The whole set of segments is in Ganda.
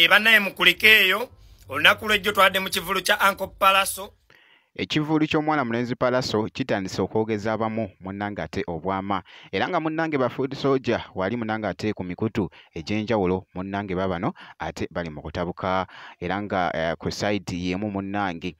Bannaye mukulikeeyo olunaku lw'ejjo twadde mu kivulu kya Uncle Palaso. Ekivulu ky'omwana mulenzi Palaso kitandise okwogeza abamu munnange ate obwama, era nga munnange ba food soldier wali munnange ate ku mikutu egy'enjawulo munnange babano ate bali mu kutabuka, era nga ku side y'emu munnange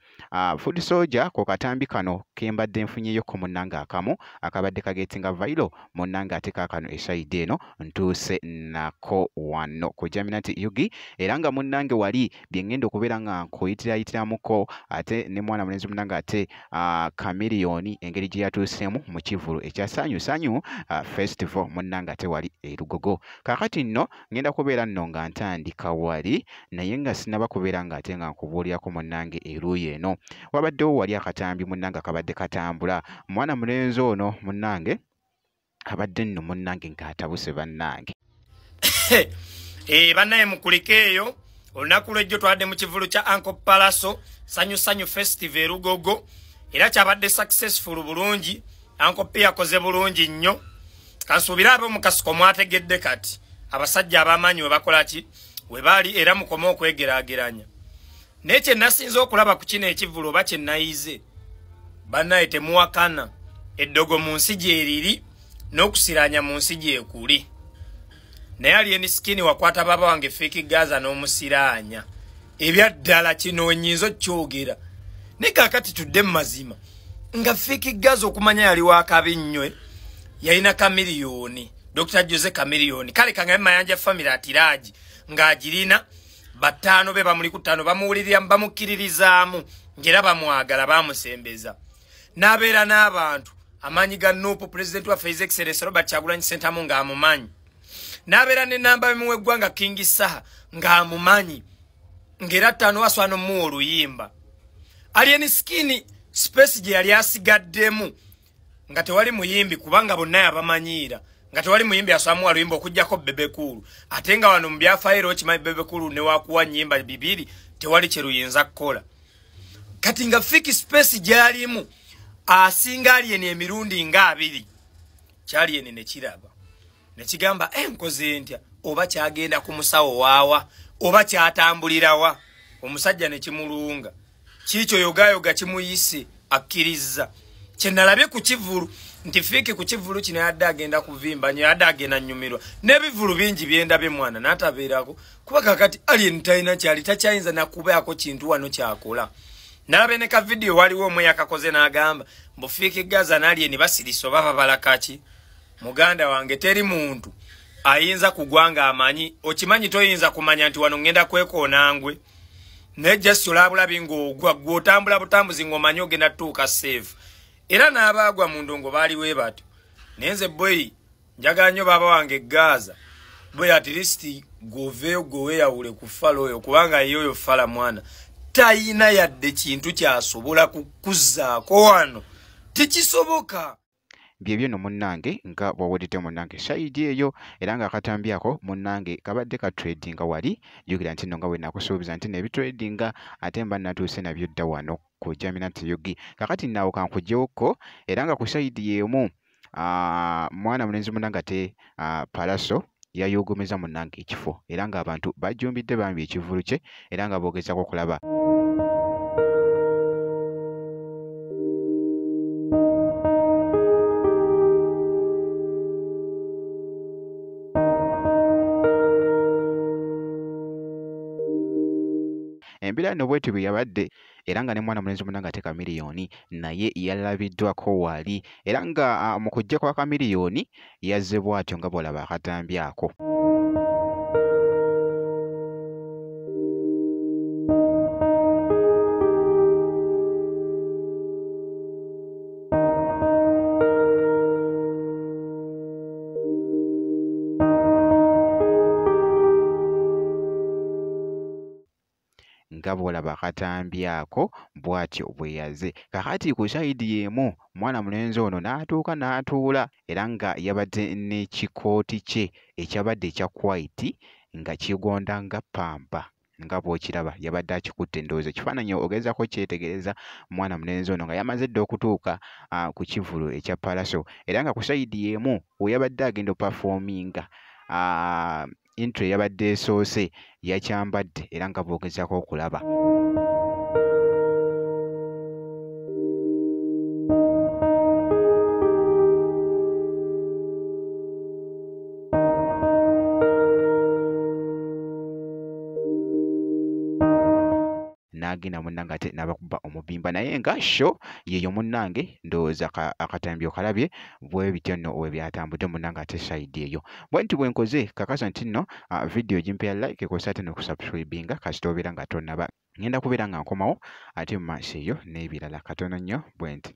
food soldier ku katambi kano ke mbadde nfunyeyoko munnange akamu akabadde kagetinga vailo munnange ate kaakano esayidi eno ntuuse nako wano ku Jaminati Yugi, era nga munnange wali bye ngenda okubeera nga nkuyitirayitiramuko ate ne mwana mulenzi munnange ate Chameleone engeri gye yatuuseemu mu kivulu ekya Sanyu Sanyu Festival munnange ate wali e Lugogo. Kaakati nno ngenda kubeera nno nga ntandika wali, naye nga sinnaba kubeera nga ate nga nkubuulirako munnange eruuyi eno. Wabaddewo wali akatambi munnange akabadde katambula, mwana mulenzi ono munnange abadde nno munnange ng'atabuse bannange. Bannaye mukulikeeyo olunaku lw'ejjo twadde mu kivulu kya Uncle Palaso Sanyu Sanyu Festival e Lugogo, era kyabadde successful bulungi. Uncle P yakoze bulungi nnyo. Kansuubire ab'omu kasiko mwategedde kati abasajja ab'amaanyi we bakola ki we baali, era mukome okwegeraageranya. Naye kye nasinze okulaba ku kino ekivulu oba kye nayize, bannaye temuwakana, eddogo mu nsi gyeriri n'okusiraanya mu nsi gyekuli. Naye Alien Skin wakwata baba wange Fik Gaza n'omusiraanya. Ebya ddala kino nnyinza okkyogera. Naye kaakati tudde mu mazima, nga Fik Gaza okumanya yali wa kabi nnyo, yalina Chameleone, Dr. Jose Chameleone. Kale kangabe Mayanja family atiraagi ng'agirina bataano be bamuli ku ttaano bamuwulirira bamukkiririzaamu ng'era bamwagala bamusembeza. N'abeera n'abantu amaanyi ga Nuupu, pulezidenti waffe His Excellency Robert Kyagulanyi Ssentamu ng'amumanyi. N'abeera ne namba emu w'eggwanga King Saha ng'amumanyi, ng'era ttaano waswana omuwa oluyimba. Alien Skin space gye yali asigaddemu nga tewali muyimbi, kubanga bonna yabamanyiira nga tewali muyimbi aswamuwa luyimba okuggyako Bebe Cool. Ate nga wano mu byafaayo era okimanyi Bebe Cool ne wakuwa nnyimba bibiri tewali kye luyinza kukola. Kati nga Fik space gy'alimu asinga Alien emirundi nga abiri, ky'Alien ne kiraba ne kigamba nkoze ntya, oba kyagenda ku musawo waawa oba kyatambulirawa. Omusajja ne kimulunga kiikyo yogayoga kimuyise akkiriza. Kye nalabye ku kivulu nti Fik ku kivulu kino yadde agenda kuvimba nnyo, yadde agenda nnyumirwa n'ebivulu bingi byendabye mwana n'atabeerako, kuba kaakati Alien talina kyali, takyayinza nakubaako kintu wano kyakola. Nalabye ne ka vidiyo waliwo omu yakakoze n'agamba mbu Fik Gaza n'Alien basirise oba babala kaki. Muganda wange teri muntu ayinza kugwa nga amanyi, okimanyi toyinza kumanya nti wano ngenda kwekoonangwe, naye just olabulabi ng'ogwa gwe otambula butambuzi ng'omanyi ogenda tutuuka safe. Era n'abaagwa mu ndongo baali we batyo. Naye nze boyi njagala nnyo baaba wange Gaza, boyi at least gwoveeyo gwe weeyawule ku fala oyo, kubanga ye oyo fala mwana tayina yadde kintu kyasobola kukuzzaako wano, tekisoboka. Byebyo nno munnange nga bw'owulidde munnange sayidi eyo, era nga akatambi ako munnange kabadde katradinga wali. Jjukira nti nno nga bwe nakusuubiza nti n'ebitradinga ate mba natuuse nabyo dda wano ku Jaminati Yugi. Kaakati nno awo kankugyewokko, era nga ku sayidi y'emu mwana mulenzi munnange ate Palaso yayugumizza munnange ekifo, era ng'abantu bajjumbidde bambi ekivulu kye, era nga boogezaako okulaba embeera nno bwetyo bwe yabadde, era nga ne mwana mulenzi munnange ate Chameleone naye yalabiddwako wali, era nga mu kujja kwa Chameleone yazze bw'atyo nga bw'olaba akatambi ako. Nga bw'olaba akatambi ako bw'atyo bwe yazze. Kaakati ku sayidi y'emu mwana mulenzi ono n'atuuka n'atuula, era nga yabadde n'ekikooti kye ekyabadde ekya white nga kigonda nga ppampa nga bw'okiraba yabadde akikutte. Ndowooza ekifaananyi ogezaako kyetegereza mwana mulenzi ono nga yamaze dda okutuuka ku kivulu ekya Palaso, era nga ku sayidi y'emu we yabadde agenda opafoominga Intro eyabadde esoose yakyambadde era nga bw'ogezaako okulaba. N'agenda munnange ate n'abakuba omubimba, naye nga sho yeeyo munnange ndowooza akatambi okalabye bwe bityo nno we byatambudde munnange ate sayidi eyo. Bwe nti bwe nkoze kakasa nti nno vidiyo gimpeera like kw'ossa ate n'okusubscribinga kasita obeera nga tonnaba. Ngenda kubeera nga nkomawo ate mu maaso eyo n'ebirala katono nnyo bwe nti.